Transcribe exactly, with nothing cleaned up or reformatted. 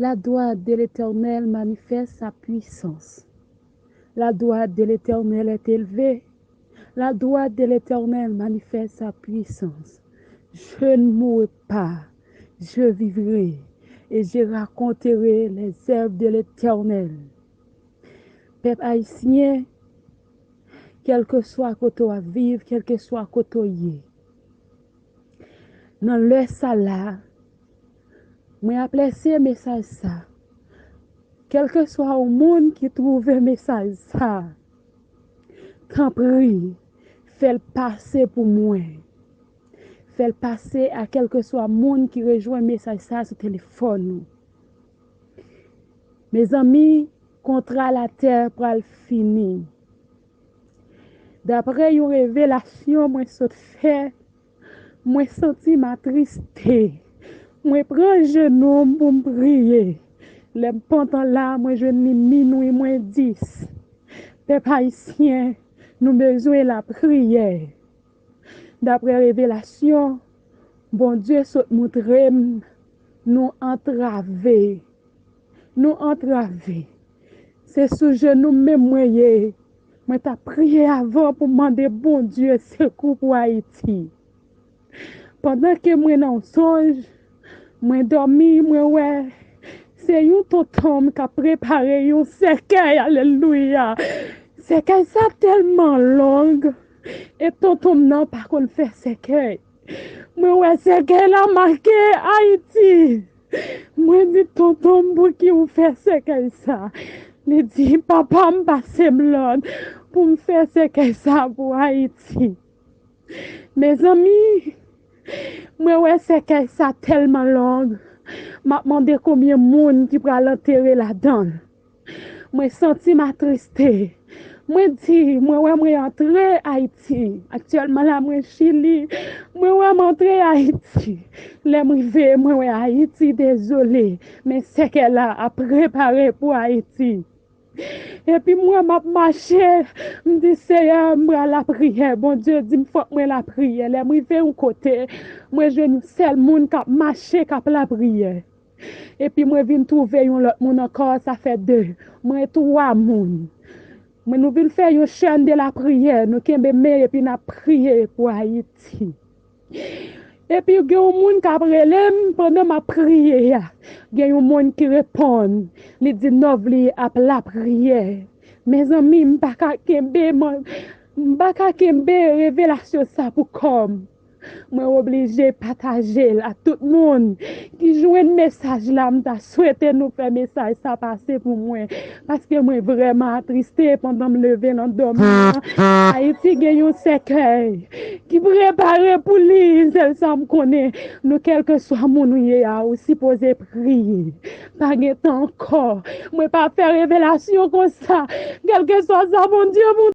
La droite de l'Éternel manifeste sa puissance. La droite de l'Éternel est élevée. La droite de l'Éternel manifeste sa puissance. Je ne mourrai pas, je vivrai et je raconterai les œuvres de l'Éternel. Pèp ayisyen, kèlkeswa kote w ap viv, kèlkeswa kote w ye, nan lè sa la, mwen ap lese mesaj sa. Kèlkeswa yon moun ki twouve mesaj sa, tanpri, fè l pase pou mwen. Fè l pase a kèlkeswa moun ki rejwenn mesaj sa sou telefòn ou. Mezanmi, kontra latè pral fini. Dapre yon revelasyon mwen sot fè, mwen santi m atriste. Mwen pran jenou m pou m priye. Lè m pantan la, mwen jwenn li minwi mwen dis. Pèp ayisyen, nou bezwen lapriyè. Dapre revelasyon, Bondye sot moutre m, nou antrave. Nou antrave. Se sou jenou m menm mwen ye. Mwen t ap priye avan pou m mande Bondye sekou pou Ayiti. Pandan ke mwen nan yon sonj, mwen dòmi, mwen wè se yon tonton m k ap prepare yon sèkèy, alelouya. Sèkèy sa tèlman long, e tonton m nan pa konn fè sèkèy. Mwen wè sèkèy la make Ayiti. Mwen di, "Tonton m, pouki w fè sèkèy sa?" Li di, "Papa m pase m lòd pou m fè sèkèy sa pou Ayiti." Mezanmi, mwen wè sèkèy sa tèlman long. M ap mande konbyen moun ki pral antere ladan l. Mwen santi m atriste. Mwen di, mwen wè mwen antre Ayiti. Aktyèlman la, mwen Chili. Mwen wè m antre Ayiti. Lè m rive, mwen wè Ayiti dezole. Men sèkèy la ap prepare pou Ayiti. Epi mwen, m ap mache. M di, "Seyè, m pral lapriyè." Bondye di m, "Fòk mwen lapriyè." Lè m rive yon kote, mwen jwenn yon sèl moun k ap mache, k ap lapriyè. Epi mwen vin twouve yon lòt moun ankò, sa fè de. Mwen twa moun. Mwen, nou vin fè yon chèn de lapriyè. Nou kenbe men epi n ap priye pou Ayiti. Epi gen yon moun k ap rele m pandan m ap priye a. Gen yon moun ki reponn. Li di Novely ap lapriyè. Mezanmi, m pa ka kenbe, mwen, m pa ka kenbe revelasyon sa pou kò m. Mwen oblije pataje l a tout moun ki jwenn mesaj la. M ta swete nou fè mesaj sa pase pou mwen, paske mwen vrèman atriste pandan m leve nan dòmi an. Ayiti gen yon sèkèy ki prepare pou li, sèl sa m konnen. Nou, kèlkeswa moun ou ye a, ou sipoze priye. Pa gen tan ankò. Mwen pa fè revelasyon konsa. Kèlkeswa sa Bondye